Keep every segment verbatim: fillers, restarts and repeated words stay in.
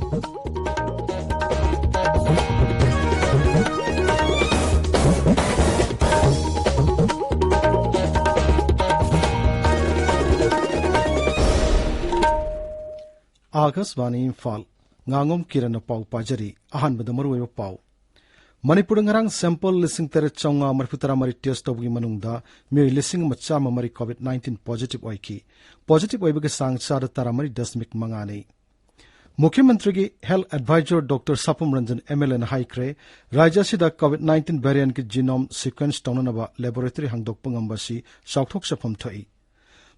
ꯑꯥꯀꯥꯁꯕꯥꯅꯤ ꯏꯝꯐꯥꯜ꯫ ꯉꯥꯉꯣꯝ ꯀꯤꯔꯟꯅ ꯄꯥꯎ ꯄꯥꯖꯔꯤ꯫ ꯑꯍꯥꯟꯕꯗ ꯃꯔꯨꯑꯣꯏꯕ ꯄꯥꯎ꯫ ꯃꯅꯤꯄꯨꯔꯗ ꯉꯔꯥꯡ sample ꯂꯤꯁꯤꯡ ꯇꯔꯦꯠ ꯆꯥꯝꯃꯉꯥ ꯃꯔꯤꯐꯨ ꯇꯔꯥ ꯃꯔꯤ test ꯇꯧꯕꯒꯤ ꯃꯅꯨꯡꯗ ꯃꯤꯑꯣꯏ ꯂꯤꯁꯤꯡ ꯑꯃ ꯆꯥꯝꯃ ꯃꯔꯤ COVID nineteen positive ꯑꯣꯏꯈꯤ꯫ Positive ꯑꯣꯏꯕꯒꯤ ꯆꯥꯡ ꯆꯥꯗ ꯇꯔꯥ ꯃꯔꯤ ꯗꯁꯃꯤꯛ ꯃꯉꯥꯅꯤ꯫ ꯃꯨꯈ꯭ꯌꯃꯟꯇ꯭ꯔꯤꯒꯤ health advisor Doctor ꯁꯥꯄꯝ ꯔꯟꯖꯟ MLAꯅ ꯍꯥꯏꯈ꯭ꯔꯦ, ꯔꯥꯖ꯭ꯌ ꯑꯁꯤꯗ COVID nineteen variantꯀꯤ genome sequence ꯇꯧꯅꯅꯕ laboratory ꯍꯥꯡꯗꯣꯛꯄ ꯉꯝꯕ ꯑꯁꯤ ꯆꯥꯎꯊꯣꯛꯆꯐꯝ ꯊꯣꯛꯏ꯫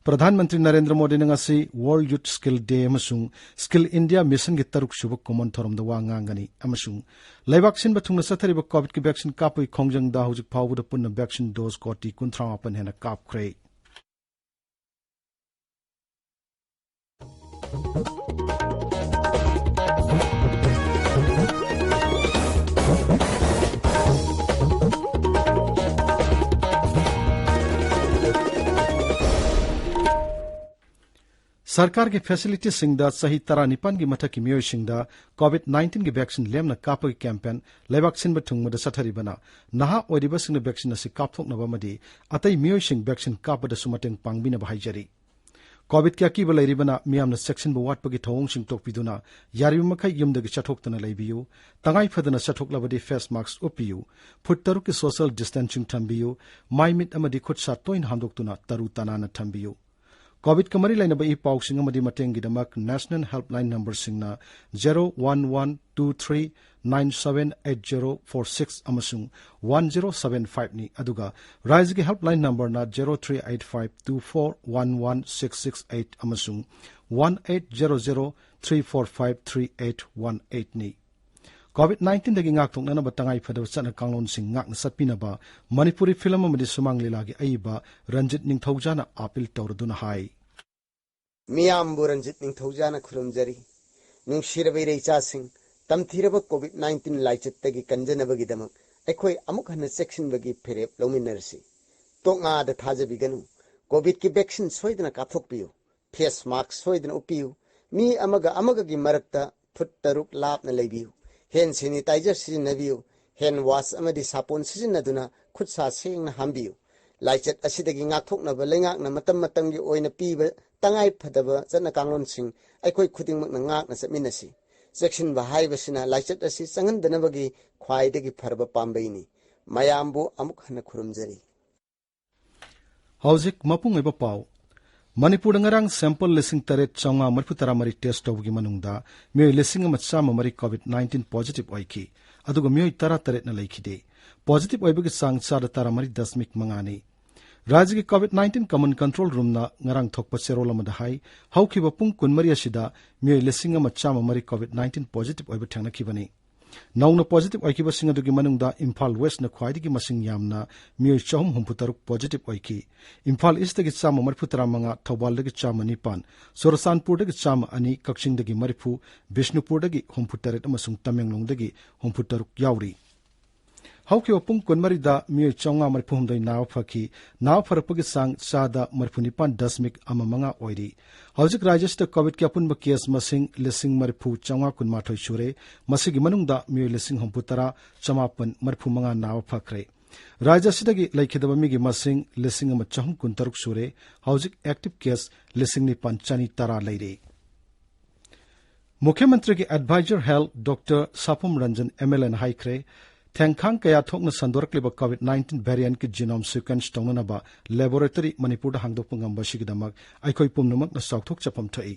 ꯄ꯭ꯔꯙꯥꯟ ꯃꯟꯇ꯭ꯔꯤ ꯅꯔꯦꯟꯗ꯭ꯔ ꯃꯣꯗꯤꯅ ꯉꯁꯤ World Youth Skill Day ꯑꯃꯁꯨꯡ Skill India Missionꯒꯤ ꯇꯔꯨꯛꯁꯨꯕ ꯀꯨꯝꯑꯣꯟ ꯊꯧꯔꯝꯗ ꯋꯥ ꯉꯥꯡꯒꯅꯤ ꯑꯃꯁꯨꯡ ꯂꯩꯕꯥꯛ ꯁꯤꯟꯕ ꯊꯨꯡꯅ ꯆꯠꯊꯔꯤꯕ COVIDꯀꯤ vaccine ꯀꯥꯞꯄꯒꯤ ꯈꯣꯡꯖꯪꯗ ꯍꯧꯖꯤꯛ ꯐꯥꯎꯕꯗ ꯄꯨꯟꯅ vaccine dose ꯀꯣꯇꯤ ꯀꯨꯟꯊ꯭ꯔꯥ ꯃꯥꯄꯟ ꯍꯦꯟꯅ ꯀꯥꯞꯈ꯭ꯔꯦ꯫ ꯁꯔꯀꯥꯔꯒꯤ facilityꯁꯤꯡꯗ ꯆꯍꯤ ꯇꯔꯥꯅꯤꯄꯥꯟꯒꯤ ꯃꯊꯛꯀꯤ ꯃꯤꯑꯣꯏꯁꯤꯡꯗ COVID nineteenꯒꯤ vaccine ꯂꯦꯝꯅ ꯀꯥꯞꯄꯒꯤ campaign ꯂꯩꯕꯥꯛ ꯁꯤꯟꯕ ꯊꯨꯡꯕꯗ ꯆꯠꯊꯔꯤꯕꯅ ꯅꯍꯥ ꯑꯣꯏꯔꯤꯕꯁꯤꯡꯅ vaccine ꯑꯁꯤ ꯀꯥꯞꯊꯣꯛꯅꯕ ꯑꯃꯗꯤ ꯑꯇꯩ ꯃꯤꯑꯣꯏꯁꯤꯡ vaccine ꯀꯥꯞꯄꯗꯁꯨ ꯃꯇꯦꯡ ꯄꯥꯡꯕꯤꯅꯕ ꯍꯥꯏꯖꯔꯤ꯫ COVIDꯀꯤ ꯑꯀꯤꯕ ꯂꯩꯔꯤꯕꯅ ꯃꯤꯌꯥꯝꯅ ꯆꯦꯛꯁꯤꯟꯕ ꯋꯥꯠꯄꯒꯤ ꯊꯧꯑꯣꯡꯁꯤꯡ ꯇꯣꯛꯄꯤꯗꯨꯅ ꯌꯥꯔꯤꯕ ꯃꯈꯩ ꯌꯨꯝꯗꯒꯤ ꯆꯠꯊꯣꯛꯇꯅ ꯂꯩꯕꯤꯌꯨ꯫ ꯇꯉꯥꯏ ꯐꯗꯅ ꯆꯠꯊꯣꯛꯂꯕꯗꯤ face mask ꯎꯞꯄꯤꯌꯨ꯫ ꯐꯨꯠ ꯇꯔꯨꯛꯀꯤ social distancing ꯊꯝꯕꯤꯌꯨ꯫ ꯃꯥꯏ ꯃꯤꯠ ꯑꯃꯗꯤ ꯈꯨꯠ ꯁꯥ ꯇꯣꯏꯅ ꯍꯥꯝꯗꯣꯛꯇꯨꯅ ꯇꯔꯨ ꯇꯅꯥꯟꯅ ꯊꯝꯕꯤꯌꯨ꯫ COVIDꯀ ꯃꯔꯤ ꯂꯩꯅꯕ ꯏ ꯄꯥꯎꯁꯤꯡ ꯑꯃꯗꯤ ꯃꯇꯦꯡꯒꯤꯗꯃꯛ national helpline numberꯁꯤꯡꯅ zero one one two three nine seven eight zero four six ꯑꯃꯁꯨꯡ one zero seven fiveꯅꯤ, ꯑꯗꯨꯒ ꯔꯥꯏꯖ꯭ꯌꯒꯤ helpline numberꯅ zero three eight five two four one one six six eight ꯑꯃꯁꯨꯡ one eight zero zero three four five three eight one eightꯅꯤ꯫ COVID nineteenꯗꯒꯤ ꯉꯥꯛꯊꯣꯛꯅꯅꯕ ꯇꯉꯥꯏ ꯐꯗꯕ ꯆꯠꯅ ꯀꯥꯡꯂꯣꯟꯁꯤꯡ ꯉꯥꯛꯅ ꯆꯠꯄꯤꯅꯕ Manipuri film ꯑꯃꯗꯤ ꯁꯨꯃꯥꯡ ꯂꯤꯂꯥꯒꯤ ꯑꯏꯕ ꯔꯟꯖꯤꯠ ꯅꯤꯡꯊꯧꯖꯥꯅ appeal ꯇꯧꯔꯗꯨꯅ ꯍꯥꯏ꯫ ꯃꯤꯌꯥꯝꯕꯨ ꯔꯟꯖꯤꯠ ꯅꯤꯡꯊꯧꯖꯥꯅ ꯈꯨꯔꯨꯝꯖꯔꯤ꯫ ꯅꯨꯡꯁꯤꯔꯕ ꯏꯔꯩꯆꯥꯁꯤꯡ, ꯇꯝꯊꯤꯔꯕ COVID nineteen ꯂꯥꯏꯆꯠꯇꯒꯤ ꯀꯟꯖꯅꯕꯒꯤꯗꯃꯛ ꯑꯩꯈꯣꯏ ꯑꯃꯨꯛ ꯍꯟꯅ ꯆꯦꯛꯁꯤꯟꯕꯒꯤ ꯐꯤꯔꯦꯞ ꯂꯧꯃꯤꯟꯅꯔꯁꯤ꯫ ꯇꯣꯛꯉꯥꯗ ꯊꯥꯖꯕꯤꯒꯅꯨ꯫ COVIDꯀꯤ vaccine ꯁꯣꯏꯗꯅ ꯀꯥꯞꯊꯣꯛꯄꯤꯌꯨ꯫ Face mask ꯁꯣꯏꯗꯅ ꯎꯞꯄꯤꯌꯨ꯫ ꯃꯤ ꯑꯃꯒ ꯑꯃꯒꯒꯤ ꯃꯔꯛꯇ ꯐꯨꯠ ꯇꯔꯨꯛ ꯂꯥꯞꯅ ꯂꯩꯕꯤꯌꯨ꯫ ꯍꯦꯟ ꯁꯦꯅꯤꯇꯥꯏꯖꯔ ꯁꯤꯖꯤꯟꯅꯕꯤꯌꯨ꯫ ꯍꯦꯟ ꯋꯥꯁ ꯑꯃꯗꯤ ꯁꯥꯄꯣꯟ ꯁꯤꯖꯤꯟꯅꯗꯨꯅ ꯈꯨꯠ ꯁꯥ ꯁꯦꯡꯅ ꯍꯥꯝꯕꯤꯌꯨ꯫ ꯂꯥꯏꯆꯠ ꯑꯁꯤꯗꯒꯤ ꯉꯥꯛꯊꯣꯛꯅꯕ ꯂꯩꯉꯥꯛꯅ ꯃꯇꯝ ꯃꯇꯝꯒꯤ ꯑꯣꯏꯅ ꯄꯤꯕ ꯇꯉꯥꯏ ꯐꯗꯕ ꯆꯠꯅ ꯀꯥꯡꯂꯣꯟꯁꯤꯡ ꯑꯩꯈꯣꯏ ꯈꯨꯗꯤꯡꯃꯛꯅ ꯉꯥꯛꯅ ꯆꯠꯃꯤꯟꯅꯁꯤ꯫ ꯆꯦꯛꯁꯤꯟꯕ ꯍꯥꯏꯕꯁꯤꯅ ꯂꯥꯏꯆꯠ ꯑꯁꯤ ꯆꯪꯍꯟꯗꯅꯕꯒꯤ ꯈ꯭ꯋꯥꯏꯗꯒꯤ ꯐꯔꯕ ꯄꯥꯝꯕꯩꯅꯤ꯫ ꯃꯌꯥꯝꯕꯨ ꯑꯃꯨꯛ ꯍꯟꯅ ꯈꯨꯔꯨꯝꯖꯔꯤ꯫ ꯍꯧꯖꯤꯛ ꯃꯄꯨꯡ ꯑꯣꯏꯕ ꯄꯥꯎ꯫ ꯃꯅꯤꯄꯨꯔꯗ ꯉꯔꯥꯡ ꯁꯦꯝꯄꯜ ꯂꯤꯁꯤꯡ ꯇꯔꯦꯠ ꯆꯥꯝꯃꯉꯥ ꯃꯔꯤꯐꯨ ꯇꯔꯥ ꯃꯔꯤ ꯇꯦꯁ ꯇꯧꯕꯒꯤ ꯃꯅꯨꯡꯗ ꯃꯤꯑꯣꯏ ꯂꯤꯁꯤꯡ ꯑꯃ ꯆꯥꯝꯃ ꯃꯔꯤ ꯀꯣꯚꯤꯗ ꯅꯥꯏꯟꯇꯤꯟ ꯄꯣꯖꯤꯇꯤꯚ ꯑꯣꯏꯈꯤ, ꯑꯗꯨꯒ ꯃꯤꯑꯣꯏ ꯇꯔꯥ ꯇꯔꯦꯠꯅ ꯂꯩꯈꯤꯗꯦ꯫ ꯄꯣꯖꯤꯇꯤꯚ ꯑꯣꯏꯕꯒꯤ ꯆꯥꯡ ꯆꯥꯗ ꯇꯔꯥ ꯃꯔꯤ ꯗꯁꯃꯤꯛ ꯃꯉꯥꯅꯤ꯫ ꯔꯥꯖ꯭ꯌꯒꯤ ꯀꯣꯚꯤꯗ ꯅꯥꯏꯟꯇꯤꯟ ꯀꯃꯟ ꯀꯟꯇ꯭ꯔꯣꯜ ꯔꯨꯝꯅ ꯉꯔꯥꯡ ꯊꯣꯛꯄ ꯆꯦꯔꯣꯜ ꯑꯃꯗ ꯍꯥꯏ, ꯍꯧꯈꯤꯕ ꯄꯨꯡ ꯀꯨꯟꯃꯔꯤ ꯑꯁꯤꯗ ꯃꯤꯑꯣꯏ ꯂꯤꯁꯤꯡ ꯑꯃ ꯆꯥꯝꯃ ꯃꯔꯤ ꯀꯣꯚꯤꯗ ꯅꯥꯏꯟꯇꯤꯟ ꯄꯣꯖꯤꯇꯤꯚ ꯑꯣꯏꯕ ꯊꯦꯡꯅꯈꯤꯕꯅꯤ꯫ ꯅꯧꯅ ꯄꯣꯖꯤꯇꯤꯚ ꯑꯣꯏꯈꯤꯕꯁꯤꯡ ꯑꯗꯨꯒꯤ ꯃꯅꯨꯡꯗ ꯏꯝꯐꯥꯜ ꯋꯦꯁ꯭ꯠꯅ ꯈ꯭ꯋꯥꯏꯗꯒꯤ ꯃꯁꯤꯡ ꯌꯥꯝꯅ ꯃꯤꯑꯣꯏ ꯆꯍꯨꯝ ꯍꯨꯝꯐꯨ ꯇꯔꯨꯛ ꯄꯣꯖꯤꯇꯤꯚ ꯑꯣꯏꯈꯤ꯫ ꯏꯝꯐꯥꯜ ꯏꯁ꯭ꯠꯇꯒꯤ ꯆꯥꯝꯃ ꯃꯔꯤꯐꯨ ꯇꯔꯥ ꯃꯉꯥ, ꯊꯧꯕꯥꯜꯗꯒꯤ ꯆꯥꯝꯃ ꯅꯤꯄꯥꯟ, ꯆꯨꯔꯆꯥꯟꯄꯨꯔꯗꯒꯤ ꯆꯥꯝꯃ ꯑꯅꯤ, ꯀꯛꯆꯤꯡꯗꯒꯤ ꯃꯔꯤꯐꯨ, ꯕꯤꯁꯅꯨꯄꯨꯔꯗꯒꯤ ꯍꯨꯝꯐꯨ ꯇꯔꯦꯠ ꯑꯃꯁꯨꯡ ꯇꯃꯦꯡꯂꯣꯡꯗꯒꯤ ꯍꯨꯝꯐꯨ ꯇꯔꯨꯛ ꯌꯥꯎꯔꯤ꯫ ꯍꯧꯈꯤꯕ ꯄꯨꯡ ꯀꯨꯟꯃꯔꯤꯗ ꯃꯤꯑꯣꯏ ꯆꯥꯝꯃꯉꯥ ꯃꯔꯤꯐꯨ ꯍꯨꯝꯗꯣꯏ ꯅꯥꯕ ꯐꯈꯤ꯫ ꯅꯥꯕ ꯐꯔꯛꯄꯒꯤ ꯆꯥꯡ ꯆꯥꯗ ꯃꯔꯤꯐꯨ ꯅꯤꯄꯥꯟ ꯗꯁꯃꯤꯛ ꯑꯃ ꯃꯉꯥ ꯑꯣꯏꯔꯤ꯫ ꯍꯧꯖꯤꯛ ꯔꯥꯖ꯭ꯌꯁꯤꯗ ꯀꯣꯚꯤꯗꯀꯤ ꯑꯄꯨꯟꯕ ꯀꯦꯁ ꯃꯁꯤꯡ ꯂꯤꯁꯤꯡ ꯃꯔꯤꯐꯨ ꯆꯥꯝꯃꯉꯥ ꯀꯨꯟꯃꯥꯊꯣꯏ ꯁꯨꯔꯦ꯫ ꯃꯁꯤꯒꯤ ꯃꯅꯨꯡꯗ ꯃꯤꯑꯣꯏ ꯂꯤꯁꯤꯡ ꯍꯨꯝꯐꯨ ꯇꯔꯥ ꯆꯃꯥꯄꯟ ꯃꯔꯤꯐꯨ ꯃꯉꯥ ꯅꯥꯕ ꯐꯈ꯭ꯔꯦ꯫ ꯔꯥꯖ꯭ꯌꯁꯤꯗꯒꯤ ꯂꯩꯈꯤꯗꯕ ꯃꯤꯒꯤ ꯃꯁꯤꯡ ꯂꯤꯁꯤꯡ ꯑꯃ ꯆꯍꯨꯝ ꯀꯨꯟꯇꯔꯨꯛ ꯁꯨꯔꯦ꯫ ꯍꯧꯖꯤꯛ ꯑꯦꯛꯇꯤꯚ ꯀꯦꯁ ꯂꯤꯁꯤꯡ ꯅꯤꯄꯥꯟ ꯆꯅꯤ ꯇꯔꯥ ꯂꯩꯔꯤ꯫ ꯃꯨꯈ꯭ꯌꯃꯟꯇ꯭ꯔꯤꯒꯤ adviser health doctor Sapam Ranjan M L ꯑꯦꯅ ꯍꯥꯏꯈ꯭ꯔꯦ, ꯊꯦꯡꯈꯥꯡ ꯀꯌꯥ ꯊꯣꯛꯅ ꯁꯟꯗꯣꯔꯛꯂꯤꯕ ꯀꯣꯚꯤꯗ ꯅꯥꯏꯟꯇꯤꯟ ꯚꯦꯔꯤꯌꯟꯠꯀꯤ ꯖꯤꯅꯣꯝ ꯁꯤꯀ꯭ꯋꯦꯟꯁ ꯇꯧꯅꯅꯕ ꯂꯦꯕꯣꯔꯦꯇꯔꯤ ꯃꯅꯤꯄꯨꯔꯗ ꯍꯥꯡꯗꯣꯛꯄ ꯉꯝꯕ ꯑꯁꯤꯒꯤꯗꯃꯛ ꯑꯩꯈꯣꯏ ꯄꯨꯝꯅꯃꯛꯅ ꯆꯥꯎꯊꯣꯛꯆꯐꯝ ꯊꯣꯛꯏ꯫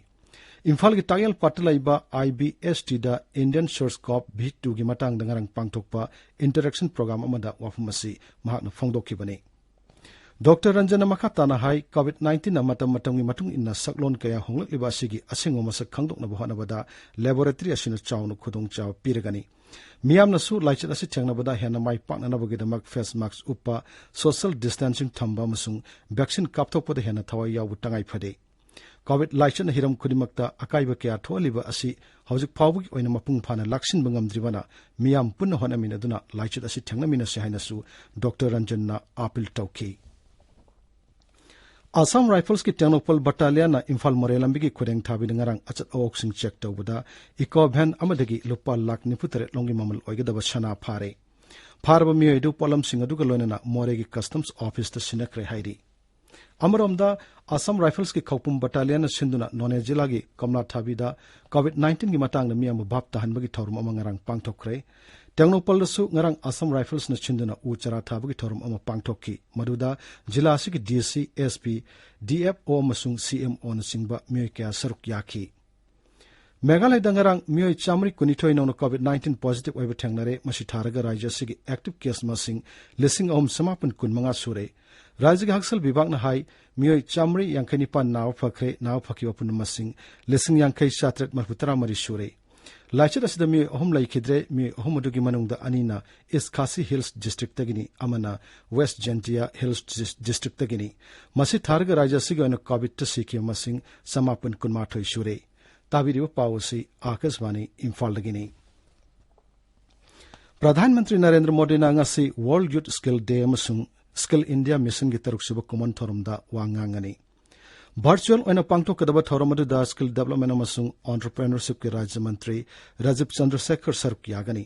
ꯏꯝꯐꯥꯜꯒꯤ ꯇꯥꯛꯌꯦꯜ ꯄꯥꯠꯇ ꯂꯩꯕ ꯑꯥꯏ ꯕꯤ ꯑꯦꯁ ꯇꯤꯗ ꯏꯟꯗꯤꯌꯟ ꯁꯔꯆ ꯀꯣꯞ ꯚꯤ ꯇꯨꯒꯤ ꯃꯇꯥꯡꯗ ꯉꯔꯥꯡ ꯄꯥꯡꯊꯣꯛꯄ ꯏꯟꯇꯔꯦꯛꯁꯟ ꯄ꯭ꯔꯣꯒ꯭ꯔꯥꯝ ꯑꯃꯗ ꯋꯥꯐꯝ ꯑꯁꯤ ꯃꯍꯥꯛꯅ ꯐꯣꯡꯗꯣꯛꯈꯤꯕꯅꯤ꯫ ꯗꯣꯛꯇꯔ ꯔꯟꯖꯟꯅ ꯃꯈꯥ ꯇꯥꯅ ꯍꯥꯏ, ꯀꯣꯚꯤꯗ ꯅꯥꯏꯟꯇꯤꯟꯅ ꯃꯇꯝ ꯃꯇꯝꯒꯤ ꯃꯇꯨꯡ ꯏꯟꯅ ꯁꯛꯂꯣꯟ ꯀꯌꯥ ꯍꯣꯡꯂꯛꯂꯤꯕ ꯑꯁꯤꯒꯤ ꯑꯁꯦꯡꯕ ꯃꯁꯛ ꯈꯪꯗꯣꯛꯅꯕ ꯍꯣꯠꯅꯕꯗ ꯂꯦꯕꯣꯔꯦꯇꯔꯤ ꯑꯁꯤꯅ ꯆꯥꯎꯅ ꯈꯨꯗꯣꯡꯆꯥꯕ ꯄꯤꯔꯒꯅꯤ꯫ ꯃꯤꯌꯥꯝꯅꯁꯨ ꯂꯥꯏꯆꯠ ꯑꯁꯤ ꯊꯦꯡꯅꯕꯗ ꯍꯦꯟꯅ ꯃꯥꯏ ꯄꯥꯛꯅꯅꯕꯒꯤꯗꯃꯛ ꯐꯦꯁ ꯃꯥꯛꯁ ꯎꯞꯄ, ꯁꯣꯁꯤꯌꯦꯜ ꯗꯤꯁꯇꯦꯟꯁꯤꯡ ꯊꯝꯕ ꯑꯃꯁꯨꯡ ꯚꯦꯛꯁꯤꯟ ꯀꯥꯞꯊꯣꯛꯄꯗ ꯍꯦꯟꯅ ꯊꯋꯥꯏ ꯌꯥꯎꯕ ꯇꯉꯥꯏ ꯐꯗꯦ꯫ ꯀꯣꯚꯤꯗ ꯂꯥꯏꯆꯠꯅ ꯍꯤꯔꯝ ꯈꯨꯗꯤꯡꯃꯛꯇ ꯑꯀꯥꯏꯕ ꯀꯌꯥ ꯊꯣꯛꯍꯜꯂꯤꯕ ꯑꯁꯤ ꯍꯧꯖꯤꯛ ꯐꯥꯎꯕꯒꯤ ꯑꯣꯏꯅ ꯃꯄꯨꯡ ꯐꯥꯅ ꯂꯥꯛꯁꯤꯟꯕ ꯉꯝꯗ꯭ꯔꯤꯕꯅ, ꯃꯤꯌꯥꯝ ꯄꯨꯟꯅ ꯍꯣꯠꯅꯃꯤꯟꯅꯗꯨꯅ ꯂꯥꯏꯆꯠ ꯑꯁꯤ ꯊꯦꯡꯅꯃꯤꯟꯅꯁꯤ ꯍꯥꯏꯅꯁꯨ ꯗꯣꯛꯇꯔ ꯔꯟꯖꯟꯅ ꯑꯥꯄꯤꯜ ꯇꯧꯈꯤ꯫ ꯑꯁꯥꯝ ꯔꯥꯏꯐꯜꯁꯀꯤ ꯇꯦꯡꯅꯧꯄꯜ ꯕꯠꯇꯥꯂꯤꯌꯟꯅ ꯏꯝꯐꯥꯜ ꯃꯣꯔꯦ ꯂꯝꯕꯤꯒꯤ ꯈꯨꯔꯦꯡ ꯊꯥꯕꯤꯗ ꯉꯔꯥꯡ ꯑꯆꯠ ꯑꯋꯣꯛꯁꯤꯡ ꯆꯦꯛ ꯇꯧꯕꯗ ꯏꯀꯣ ꯚꯦꯟ ꯑꯃꯗꯒꯤ ꯂꯨꯄꯥ ꯂꯥꯈ ꯅꯤꯐꯨ ꯇꯔꯦꯠ ꯂꯣꯝꯒꯤ ꯃꯃꯜ ꯑꯣꯏꯒꯗꯕ ꯁꯅꯥ ꯐꯥꯔꯦ꯫ ꯐꯥꯔꯕ ꯃꯤꯑꯣꯏ ꯑꯗꯨ ꯄꯣꯠꯂꯝꯁꯤꯡ ꯑꯗꯨꯒ ꯂꯣꯏꯅꯅ ꯃꯣꯔꯦꯒꯤ ꯀꯁꯇꯝꯁ ꯑꯣꯐꯤꯁꯇ ꯁꯤꯟꯅꯈ꯭ꯔꯦ ꯍꯥꯏꯔꯤ꯫ ꯑꯃꯔꯣꯝꯗ, ꯑꯁꯥꯝ ꯔꯥꯏꯐꯜꯁꯀꯤ ꯈꯧꯄꯨꯝ ꯕꯠꯇꯥꯂꯤꯌꯟꯅ ꯁꯤꯟꯗꯨꯅ ꯅꯣꯅꯦ ꯖꯤꯂꯥꯒꯤ ꯀꯣꯝꯂꯥ ꯊꯥꯕꯤꯗ ꯀꯣꯚꯤꯗ ꯅꯥꯏꯟꯇꯤꯟꯒꯤ ꯃꯇꯥꯡꯗ ꯃꯤꯌꯥꯝꯕꯨ ꯚꯥꯞ ꯇꯥꯍꯟꯕꯒꯤ ꯊꯧꯔꯝ ꯑꯃ ꯉꯔꯥꯡ ꯄꯥꯡꯊꯣꯛꯈ꯭ꯔꯦ꯫ ꯇꯦꯡꯅꯧꯄꯜꯗꯁꯨ ꯉꯔꯥꯡ ꯑꯁꯥꯝ ꯔꯥꯏꯐꯜꯁꯅ ꯁꯤꯟꯗꯨꯅ ꯎ ꯆꯥꯔꯥ ꯊꯥꯕꯒꯤ ꯊꯧꯔꯝ ꯑꯃ ꯄꯥꯡꯊꯣꯛꯈꯤ꯫ ꯃꯗꯨꯗ ꯖꯤꯂꯥ ꯑꯁꯤꯒꯤ ꯗꯤ ꯁꯤ, S P, D F O ꯑꯃꯁꯨꯡ ꯁꯤ ꯑꯦꯝ ꯑꯣꯅꯆꯤꯡꯕ ꯃꯤꯑꯣꯏ ꯀꯌꯥ ꯁꯔꯨꯛ ꯌꯥꯈꯤ꯫ ꯃꯦꯘꯥꯂꯌꯗ ꯉꯔꯥꯡ ꯃꯤꯑꯣꯏ ꯆꯥꯃꯔꯤ ꯀꯨꯟꯅꯤꯊꯣꯏ ꯅꯧꯅ ꯀꯣꯚꯤꯗ ꯅꯥꯏꯟꯇꯤꯟ ꯄꯣꯖꯤꯇꯤꯚ ꯑꯣꯏꯕ ꯊꯦꯡꯅꯔꯦ꯫ ꯃꯁꯤ ꯊꯥꯔꯒ ꯔꯥꯖ꯭ꯌ ꯑꯁꯤꯒꯤ ꯑꯦꯛꯇꯤꯚ ꯀꯦꯁ ꯃꯁꯤꯡ ꯂꯤꯁꯤꯡ ꯑꯍꯨꯝ ꯆꯃꯥꯄꯟ ꯀꯨꯟꯃꯉꯥ ꯁꯨꯔꯦ꯫ ꯔꯥꯖ꯭ꯌꯒꯤ ꯍꯛꯁꯦꯜ ꯕꯤꯚꯥꯒꯅ ꯍꯥꯏ, ꯃꯤꯑꯣꯏ ꯆꯥꯃꯔꯤ ꯌꯥꯡꯈꯩ ꯅꯤꯄꯥꯟ ꯅꯥꯕ ꯐꯈ꯭ꯔꯦ꯫ ꯅꯥꯕ ꯐꯈꯤꯕ ꯄꯨꯝꯅꯃꯛ ꯃꯁꯤꯡ ꯂꯤꯁꯤꯡ ꯌꯥꯡꯈꯩ ꯆꯥꯇ꯭ꯔꯦꯠ ꯃꯔꯤꯐꯨ ꯇꯔꯥ ꯃꯔꯤ ꯁꯨꯔꯦ꯫ ꯂꯥꯏꯆꯠ ꯑꯁꯤꯗ ꯃꯤꯑꯣꯏ ꯑꯍꯨꯝ ꯂꯩꯈꯤꯗ꯭ꯔꯦ꯫ ꯃꯤꯑꯣꯏ ꯑꯍꯨꯝ ꯑꯗꯨꯒꯤ ꯃꯅꯨꯡꯗ ꯑꯅꯤꯅ ꯏꯁ ꯈꯥꯁꯤ ꯍꯤꯜꯁ ꯗꯤꯁꯇ꯭ꯔꯤꯛꯇꯒꯤꯅꯤ, ꯑꯃꯅ ꯋꯦꯁ ꯖꯦꯟꯇꯤꯌꯥ ꯍꯤꯜꯁ ꯗꯤꯁ-, ꯗꯤꯁꯇ꯭ꯔꯤꯛꯇꯒꯤꯅꯤ꯫ ꯃꯁꯤ ꯊꯥꯔꯒ ꯔꯥꯖ꯭ꯌ ꯑꯁꯤꯒꯤ ꯑꯣꯏꯅ ꯀꯣꯚꯤꯗꯇ ꯁꯤꯈꯤꯕ ꯃꯁꯤꯡ ꯆꯃꯥꯄꯟ ꯀꯨꯟꯃꯥꯊꯣꯏ ꯁꯨꯔꯦ꯫ ꯇꯥꯕꯤꯔꯤꯕ ꯄꯥꯎ ꯑꯁꯤ ꯑꯥꯀꯥꯁꯕꯥꯅꯤ ꯏꯝꯐꯥꯜꯗꯒꯤꯅꯤ꯫ ꯄ꯭ꯔꯙꯥꯟ ꯃꯟꯇ꯭ꯔꯤ ꯅꯔꯦꯟꯗ꯭ꯔ ꯃꯣꯗꯤꯅ ꯉꯁꯤ ꯋꯥꯔꯜꯗ ꯌꯨꯊ ꯁ꯭ꯀꯤꯜ ꯗꯦ ꯑꯃꯁꯨꯡ ꯁ꯭ꯀꯤꯜ ꯏꯟꯗꯤꯌꯥ ꯃꯤꯁꯟꯒꯤ ꯇꯔꯨꯛꯁꯨꯕ ꯀꯨꯝꯑꯣꯟ ꯊꯧꯔꯝꯗ ꯋꯥ ꯉꯥꯡꯒꯅꯤ꯫ ꯚꯔꯆꯨꯑꯦꯜ ꯑꯣꯏꯅ ꯄꯥꯡꯊꯣꯛꯀꯗꯕ ꯊꯧꯔꯝ ꯑꯗꯨꯗ ꯁ꯭ꯀꯤꯜ ꯗꯤꯚꯦꯂꯞꯃꯦꯟ ꯑꯃꯁꯨꯡ ꯑꯣꯟꯇꯔꯄ꯭ꯔꯦꯅꯔꯁꯤꯞꯀꯤ ꯔꯥꯖ꯭ꯌ ꯃꯟꯇ꯭ꯔꯤ ꯔꯥꯖꯤꯕ ꯆꯟꯗ꯭ꯔꯁꯦꯈꯔ ꯁꯔꯨꯛ ꯌꯥꯒꯅꯤ꯫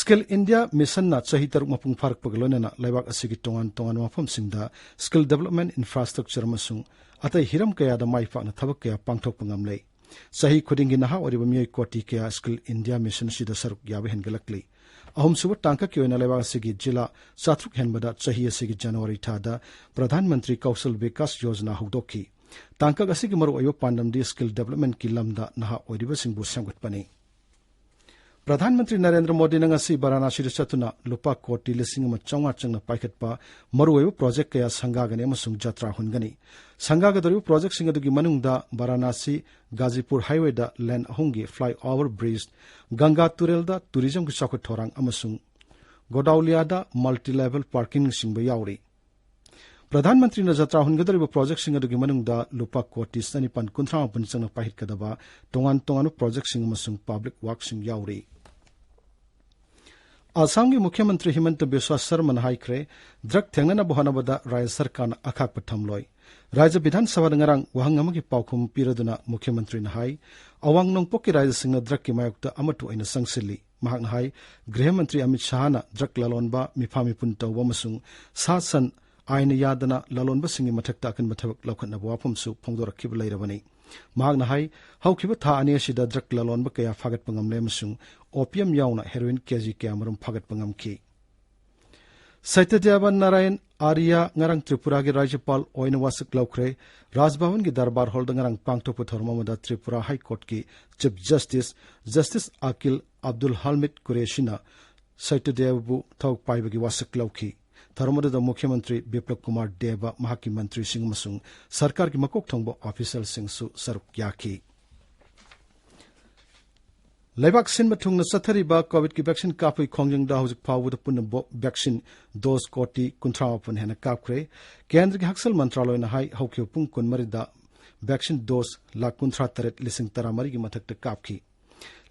ꯁ꯭ꯀꯤꯜ ꯏꯟꯗꯤꯌꯥ ꯃꯤꯁꯟꯅ ꯆꯍꯤ ꯇꯔꯨꯛ ꯃꯄꯨꯡ ꯐꯥꯔꯛꯄꯒ ꯂꯣꯏꯅꯅ ꯂꯩꯕꯥꯛ ꯑꯁꯤꯒꯤ ꯇꯣꯉꯥꯟ ꯇꯣꯉꯥꯟꯕ ꯃꯐꯝꯁꯤꯡꯗ ꯁ꯭ꯀꯤꯜ ꯗꯤꯚꯦꯂꯞꯃꯦꯟ ꯏꯟꯐ꯭ꯔꯥꯁ꯭ꯇ꯭ꯔꯛꯆꯔ ꯑꯃꯁꯨꯡ ꯑꯇꯩ ꯍꯤꯔꯝ ꯀꯌꯥꯗ ꯃꯥꯏ ꯄꯥꯛꯅ ꯊꯕꯛ ꯀꯌꯥ ꯄꯥꯡꯊꯣꯛꯄ ꯉꯝꯂꯦ꯫ ꯆꯍꯤ ꯈꯨꯗꯤꯡꯒꯤ ꯅꯍꯥ ꯑꯣꯏꯔꯤꯕ ꯃꯤꯑꯣꯏ ꯀꯣꯇꯤ ꯀꯌꯥ ꯁ꯭ꯀꯤꯜ ꯏꯟꯗꯤꯌꯥ ꯃꯤꯁꯟ ꯑꯁꯤꯗ ꯁꯔꯨꯛ ꯌꯥꯕ ꯍꯦꯟꯒꯠꯂꯛꯂꯤ꯫ ꯑꯍꯨꯝꯁꯨꯕ ꯇꯥꯡꯀꯛꯀꯤ ꯑꯣꯏꯅ ꯂꯩꯕꯥꯛ ꯑꯁꯤꯒꯤ ꯖꯤꯂꯥ ꯆꯥꯇ꯭ꯔꯨꯛ ꯍꯦꯟꯕꯗ ꯆꯍꯤ ꯑꯁꯤꯒꯤ ꯖꯅꯋꯥꯔꯤ ꯊꯥꯗ ꯄ꯭ꯔꯙꯥꯟ ꯃꯟꯇ꯭ꯔꯤ ꯀꯧꯁꯜ ꯕꯤꯀꯥꯁ ꯌꯣꯖꯅꯥ ꯍꯧꯗꯣꯛꯈꯤ꯫ ꯇꯥꯡꯀꯛ ꯑꯁꯤꯒꯤ ꯃꯔꯨꯑꯣꯏꯕ ꯄꯥꯟꯗꯝꯗꯤ ꯁ꯭ꯀꯤꯜ ꯗꯤꯚꯦꯂꯞꯃꯦꯟꯠꯀꯤ ꯂꯝꯗ ꯅꯍꯥ ꯑꯣꯏꯔꯤꯕꯁꯤꯡꯕꯨ ꯁꯦꯝꯒꯠꯄꯅꯤ꯫ ꯄ꯭ꯔꯙꯥꯟ ꯃꯟꯇ꯭ꯔꯤ ꯅꯔꯦꯟꯗ꯭ꯔ ꯃꯣꯗꯤꯅ ꯉꯁꯤ ꯕꯔꯥꯅꯥꯁꯤꯗ ꯆꯠꯇꯨꯅ ꯂꯨꯄꯥ ꯀꯣꯇꯤ ꯂꯤꯁꯤꯡ ꯑꯃ ꯆꯥꯝꯃꯉꯥ ꯆꯪꯅ ꯄꯥꯏꯈꯠꯄ ꯃꯔꯨꯑꯣꯏꯕ ꯄ꯭ꯔꯣꯖꯦꯛ ꯀꯌꯥ ꯁꯪꯒꯥꯒꯅꯤ ꯑꯃꯁꯨꯡ ꯖꯇ꯭ꯔꯥ ꯍꯨꯟꯒꯅꯤ꯫ ꯁꯪꯒꯥꯒꯗꯧꯔꯤꯕ ꯄ꯭ꯔꯣꯖꯦꯛꯁꯤꯡ ꯑꯗꯨꯒꯤ ꯃꯅꯨꯡꯗ ꯕꯔꯥꯅꯥꯁꯤ ꯒꯥꯖꯤꯄꯨꯔ ꯍꯥꯏꯋꯦꯗ ꯂꯦꯟ ꯑꯍꯨꯝꯒꯤ ꯐ꯭ꯂꯥꯏꯑꯣꯚꯔ ꯕ꯭ꯔꯤꯖ, ꯒꯪꯒꯥ ꯇꯨꯔꯦꯜꯗ ꯇꯨꯔꯤꯖꯝꯒꯤ ꯆꯥꯎꯈꯠ ꯊꯧꯔꯥꯡ ꯑꯃꯁꯨꯡ ꯒꯣꯗꯥꯎꯂꯤꯌꯥꯗ ꯃꯜꯇꯤ ꯂꯦꯚꯦꯜ ꯄꯥꯔꯀꯤꯡꯅꯆꯤꯡꯕ ꯌꯥꯎꯔꯤ꯫ ꯄ꯭ꯔꯙꯥꯟ ꯃꯟꯇ꯭ꯔꯤꯅ ꯖꯇ꯭ꯔꯥ ꯍꯨꯟꯒꯗꯧꯔꯤꯕ ꯄ꯭ꯔꯣꯖꯦꯛꯁꯤꯡ ꯑꯗꯨꯒꯤ ꯃꯅꯨꯡꯗ ꯂꯨꯄꯥ ꯀꯣꯇꯤ ꯆꯅꯤꯄꯥꯟ ꯀꯨꯟꯊ꯭ꯔꯥ ꯃꯥꯄꯟ ꯆꯪꯅ ꯄꯥꯏꯈꯠꯀꯗꯕ ꯇꯣꯉꯥꯟ ꯇꯣꯉꯥꯟꯕ ꯄ꯭ꯔꯣꯖꯦꯛꯁꯤꯡ ꯑꯃꯁꯨꯡ ꯄꯕ꯭ꯂꯤꯛ ꯋꯥꯔꯛꯁꯤꯡ ꯌꯥꯎꯔꯤ꯫ ꯑꯁꯥꯝꯒꯤ ꯃꯨꯈ꯭ꯌ ꯃꯟꯇ꯭ꯔꯤ ꯍꯤꯃꯟꯇ ꯕꯤꯁ꯭ꯋꯥ ꯁꯔꯃꯅ ꯍꯥꯏꯈ꯭ꯔꯦ, ꯗ꯭ꯔꯒ ꯊꯦꯡꯅꯅꯕ ꯍꯣꯠꯅꯕꯗ ꯔꯥꯖ꯭ꯌ ꯁꯔꯀꯥꯔꯅ ꯑꯈꯥꯛꯄ ꯊꯝꯂꯣꯏ꯫ ꯔꯥꯖ꯭ꯌ ꯕꯤꯙꯥꯟ ꯁꯚꯥꯗ ꯉꯔꯥꯡ ꯋꯥꯍꯪ ꯑꯃꯒꯤ ꯄꯥꯎꯈꯨꯝ ꯄꯤꯔꯗꯨꯅ ꯃꯨꯈ꯭ꯌ ꯃꯟꯇ꯭ꯔꯤꯅ ꯍꯥꯏ, ꯑꯋꯥꯡ ꯅꯣꯡꯄꯣꯛꯀꯤ ꯔꯥꯖ꯭ꯌꯁꯤꯡꯅ ꯗ꯭ꯔꯒꯀꯤ ꯃꯥꯌꯣꯛꯇ ꯑꯃꯠꯇ ꯑꯣꯏꯅ ꯆꯪꯁꯤꯜꯂꯤ꯫ ꯃꯍꯥꯛꯅ ꯍꯥꯏ, ꯒ꯭ꯔꯤꯍ ꯃꯟꯇ꯭ꯔꯤ ꯑꯃꯤꯠ ꯁꯍꯥꯅ ꯗ꯭ꯔꯒ ꯂꯂꯣꯟꯕ, ꯃꯤꯐꯥ ꯃꯤꯄꯨꯟ ꯇꯧꯕ ꯑꯃꯁꯨꯡ ꯁꯥ ꯁꯟ ꯑꯥꯏꯟꯅ ꯌꯥꯗꯅ ꯂꯂꯣꯟꯕꯁꯤꯡꯒꯤ ꯃꯊꯛꯇ ꯑꯀꯟꯕ ꯊꯕꯛ ꯂꯧꯈꯠꯅꯕ ꯋꯥꯐꯝꯁꯨ ꯐꯣꯡꯗꯣꯔꯛꯈꯤꯕ ꯂꯩꯔꯕꯅꯤ꯫ ꯃꯍꯥꯛꯅ ꯍꯥꯏ, ꯍꯧꯈꯤꯕ ꯊꯥ ꯑꯅꯤ ꯑꯁꯤꯗ ꯗ꯭ꯔꯒ ꯂꯂꯣꯟꯕ ꯀꯌꯥ ꯐꯥꯒꯠꯄ ꯉꯝꯂꯦ ꯑꯃꯁꯨꯡ ꯑꯣꯄꯤꯌꯝ ꯌꯥꯎꯅ ꯍꯦꯔꯣꯏꯟ ꯀꯦꯖꯤ ꯀꯌꯥꯃꯔꯨꯝ ꯐꯥꯒꯠꯄ ꯉꯝꯈꯤ꯫ ꯁꯇ꯭ꯌꯗꯦꯕ ꯅꯥꯔꯥꯌꯟ ꯑꯥꯔꯌꯥ ꯉꯔꯥꯡ ꯇ꯭ꯔꯤꯄꯨꯔꯥꯒꯤ ꯔꯥꯖ꯭ꯌꯄꯥꯜ ꯑꯣꯏꯅ ꯋꯥꯁꯛ ꯂꯧꯈ꯭ꯔꯦ꯫ ꯔꯥꯖꯚꯕꯟꯒꯤ ꯗꯔꯕꯥꯔ ꯍꯣꯜꯗ ꯉꯔꯥꯡ ꯄꯥꯡꯊꯣꯛꯄ ꯊꯧꯔꯝ ꯑꯃꯗ ꯇ꯭ꯔꯤꯄꯨꯔꯥ ꯍꯥꯏ ꯀꯣꯔꯠꯀꯤ chief justice, justice ꯑꯀꯤꯜ Abdul Hamid ꯀꯨꯔꯦꯁꯤꯅ ꯁꯇ꯭ꯌꯗꯦꯕꯕꯨ ꯊꯕꯛ ꯄꯥꯏꯕꯒꯤ ꯋꯥꯁꯛ ꯂꯧꯈꯤ꯫ ꯊꯧꯔꯝ ꯑꯗꯨꯗ ꯃꯨꯈ꯭ꯌ ꯃꯟꯇ꯭ꯔꯤ ꯕꯤꯄ꯭ꯂꯕ ꯀꯨꯃꯥꯔ ꯗꯦꯕ, ꯃꯍꯥꯛꯀꯤ ꯃꯟꯇ꯭ꯔꯤꯁꯤꯡ ꯑꯃꯁꯨꯡ ꯁꯔꯀꯥꯔꯒꯤ ꯃꯀꯣꯛ ꯊꯣꯡꯕ ꯑꯣꯐꯤꯁꯤꯌꯦꯜꯁꯤꯡꯁꯨ ꯁꯔꯨꯛ ꯌꯥꯈꯤ꯫ ꯂꯩꯕꯥꯛ ꯁꯤꯟꯕ ꯊꯨꯡꯅ ꯆꯠꯊꯔꯤꯕ ꯀꯣꯚꯤꯗꯀꯤ ꯚꯦꯛꯁꯤꯟ ꯀꯥꯞꯄꯒꯤ ꯈꯣꯡꯖꯪꯗ ꯍꯧꯖꯤꯛ ꯐꯥꯎꯕꯗ ꯄꯨꯟꯅ ꯕꯣ-, ꯚꯦꯛꯁꯤꯟ ꯗꯣꯁ ꯀꯣꯇꯤ ꯀꯨꯟꯊ꯭ꯔꯥ ꯃꯥꯄꯟ ꯍꯦꯟꯅ ꯀꯥꯞꯈ꯭ꯔꯦ꯫ ꯀꯦꯟꯗ꯭ꯔꯒꯤ ꯍꯛꯁꯦꯜ ꯃꯟꯇ꯭ꯔꯥꯂꯣꯏꯅ ꯍꯥꯏ, ꯍꯧꯈꯤꯕ ꯄꯨꯡ ꯀꯨꯟꯃꯔꯤꯗ ꯚꯦꯛꯁꯤꯟ ꯗꯣꯁ ꯂꯥꯈ ꯀꯨꯟꯊ꯭ꯔꯥ ꯇꯔꯦꯠ ꯂꯤꯁꯤꯡ ꯇꯔꯥꯃꯔꯤꯒꯤ ꯃꯊꯛꯇ ꯀꯥꯞꯈꯤ꯫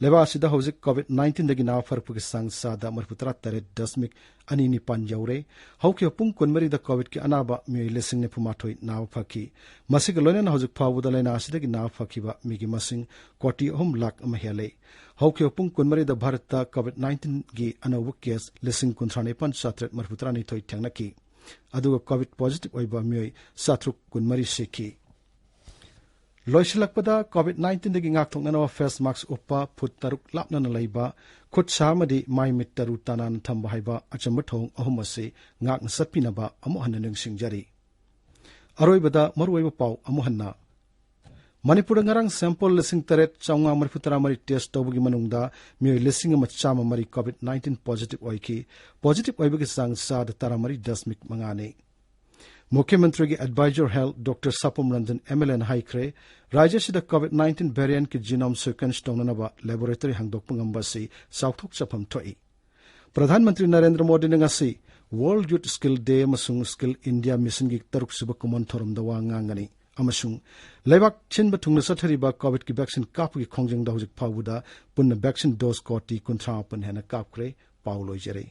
ꯂꯩꯕꯥꯛ ꯑꯁꯤꯗ ꯍꯧꯖꯤꯛ ꯀꯣꯚꯤꯗ ꯅꯥꯏꯟꯇꯤꯟꯗꯒꯤ ꯅꯥꯕ ꯐꯔꯛꯄꯒꯤ ꯆꯥꯡ ꯆꯥꯗ ꯃꯔꯤꯐꯨ ꯇꯔꯥ ꯇꯔꯦꯠ ꯗꯁꯃꯤꯛ ꯑꯅꯤ ꯅꯤꯄꯥꯟ ꯌꯧꯔꯦ꯫ ꯍꯧꯈꯤꯕ ꯄꯨꯡ ꯀꯨꯟꯃꯔꯤꯗ ꯀꯣꯚꯤꯗꯀꯤ ꯑꯅꯥꯕ ꯃꯤꯑꯣꯏ ꯂꯤꯁꯤꯡ ꯅꯤꯐꯨ ꯃꯥꯊꯣꯏ ꯅꯥꯕ ꯐꯈꯤ꯫ ꯃꯁꯤꯒ ꯂꯣꯏꯅꯅ ꯍꯧꯖꯤꯛ ꯐꯥꯎꯕꯗ ꯂꯥꯏꯅꯥ ꯑꯁꯤꯗꯒꯤ ꯅꯥꯕ ꯐꯈꯤꯕ ꯃꯤꯒꯤ ꯃꯁꯤꯡ ꯀꯣꯇꯤ ꯑꯍꯨꯝ ꯂꯥꯈ ꯑꯃ ꯍꯦꯜꯂꯦ꯫ ꯍꯧꯈꯤꯕ ꯄꯨꯡ ꯀꯨꯟꯃꯔꯤꯗ ꯚꯥꯔꯠꯇ ꯀꯣꯚꯤꯗ ꯅꯥꯏꯟꯇꯤꯟꯒꯤ ꯑꯅꯧꯕ ꯀꯦꯁ ꯂꯤꯁꯤꯡ ꯀꯨꯟꯊ꯭ꯔꯥ ꯅꯤꯄꯥꯟ ꯆꯥꯇ꯭ꯔꯦꯠ ꯃꯔꯤꯐꯨ ꯇꯔꯥꯅꯤꯊꯣꯏ ꯊꯦꯡꯅꯈꯤ꯫ ꯑꯗꯨꯒ ꯀꯣꯚꯤꯗ ꯄꯣꯖꯤꯇꯤꯚ ꯑꯣꯏꯕ ꯃꯤꯑꯣꯏ ꯆꯥꯇ꯭ꯔꯨꯛ ꯀꯨꯟꯃꯔꯤ ꯁꯤꯈꯤ꯫ ꯂꯣꯏꯁꯤꯜꯂꯛꯄꯗ, ꯀꯣꯚꯤꯗ ꯅꯥꯏꯟꯇꯤꯟꯗꯒꯤ ꯉꯥꯛꯊꯣꯛꯅꯅꯕ ꯐꯦꯁ ꯃꯥꯛꯁ ꯎꯞꯄ, ꯐꯨꯠ ꯇꯔꯨꯛ ꯂꯥꯞꯅꯅ ꯂꯩꯕ, ꯈꯨꯠ ꯁꯥ ꯑꯃꯗꯤ ꯃꯥꯏ ꯃꯤꯠ ꯇꯔꯨ ꯇꯅꯥꯟꯅ ꯊꯝꯕ ꯍꯥꯏꯕ ꯑꯆꯝꯕ ꯊꯧꯑꯣꯡ ꯑꯍꯨꯝ ꯑꯁꯤ ꯉꯥꯛꯅ ꯆꯠꯄꯤꯅꯕ ꯑꯃꯨꯛ ꯍꯟꯅ ꯅꯤꯡꯁꯤꯡꯖꯔꯤ꯫ ꯑꯔꯣꯏꯕꯗ ꯃꯔꯨꯑꯣꯏꯕ ꯄꯥꯎ ꯑꯃꯨꯛ ꯍꯟꯅ꯫ ꯃꯅꯤꯄꯨꯔꯗ ꯉꯔꯥꯡ ꯁꯦꯝꯄꯜ ꯂꯤꯁꯤꯡ ꯇꯔꯦꯠ ꯆꯥꯃꯉꯥ ꯃꯔꯤꯐꯨ ꯇꯔꯥ ꯃꯔꯤ ꯇꯦꯁ ꯇꯧꯕꯒꯤ ꯃꯅꯨꯡꯗ ꯃꯤꯑꯣꯏ ꯂꯤꯁꯤꯡ ꯑꯃ ꯆꯥꯝꯃ ꯃꯔꯤ ꯀꯣꯚꯤꯗ ꯅꯥꯏꯟꯇꯤꯟ ꯄꯣꯖꯤꯇꯤꯚ ꯑꯣꯏꯈꯤ꯫ ꯄꯣꯖꯤꯇꯤꯚ ꯑꯣꯏꯕꯒꯤ ꯆꯥꯡ ꯆꯥꯗ ꯇꯔꯥꯃꯔꯤ ꯗꯁꯃꯤꯛ ꯃꯉꯥꯅꯤ꯫ ꯃꯨꯈ꯭ꯌ ꯃꯟꯇ꯭ꯔꯤꯒꯤ adviser health doctor Sapam Ranjan M L ꯑꯦꯅ ꯍꯥꯏꯈ꯭ꯔꯦ, ꯔꯥꯖ꯭ꯌ ꯑꯁꯤꯗ ꯀꯣꯚꯤꯗ ꯅꯥꯏꯟꯇꯤꯟ ꯚꯦꯔꯤꯌꯦꯟꯠꯀꯤ ꯖꯤꯅꯣꯝ ꯁꯤꯀ꯭ꯋꯦꯟꯁ ꯇꯧꯅꯅꯕ ꯂꯦꯕꯣꯔꯦꯇꯔꯤ ꯍꯥꯡꯗꯣꯛꯄ ꯉꯝꯕ ꯑꯁꯤ ꯆꯥꯎꯊꯣꯛꯆꯐꯝ ꯊꯣꯛꯏ꯫ ꯄ꯭ꯔꯙꯥꯟ ꯃꯟꯇ꯭ꯔꯤ ꯅꯔꯦꯟꯗ꯭ꯔ ꯃꯣꯗꯤꯅ ꯉꯁꯤ ꯋꯥꯔꯜꯗ ꯌꯨꯊ ꯁ꯭ꯀꯤꯜ ꯗꯦ ꯑꯃꯁꯨꯡ ꯁ꯭ꯀꯤꯜ ꯏꯟꯗꯤꯌꯥ ꯃꯤꯁꯟꯒꯤ ꯇꯔꯨꯛꯁꯨꯕ ꯀꯨꯝꯑꯣꯟ ꯊꯧꯔꯝꯗ ꯋꯥ ꯉꯥꯡꯒꯅꯤ ꯑꯃꯁꯨꯡ ꯂꯩꯕꯥꯛ ꯁꯤꯟꯕ ꯊꯨꯡꯅ ꯆꯠꯊꯔꯤꯕ ꯀꯣꯚꯤꯗꯀꯤ ꯚꯦꯛꯁꯤꯟ ꯀꯥꯞꯄꯒꯤ ꯈꯣꯡꯖꯪꯗ ꯍꯧꯖꯤꯛ ꯐꯥꯎꯕꯗ ꯄꯨꯟꯅ ꯚꯦꯛꯁꯤꯟ ꯗꯣꯁ ꯀꯣꯇꯤ ꯀꯨꯟꯊ꯭ꯔꯥ ꯃꯥꯄꯟ ꯍꯦꯟꯅ ꯀꯥꯞꯈ꯭ꯔꯦ꯫ ꯄꯥꯎ ꯂꯣꯏꯖꯔꯦ꯫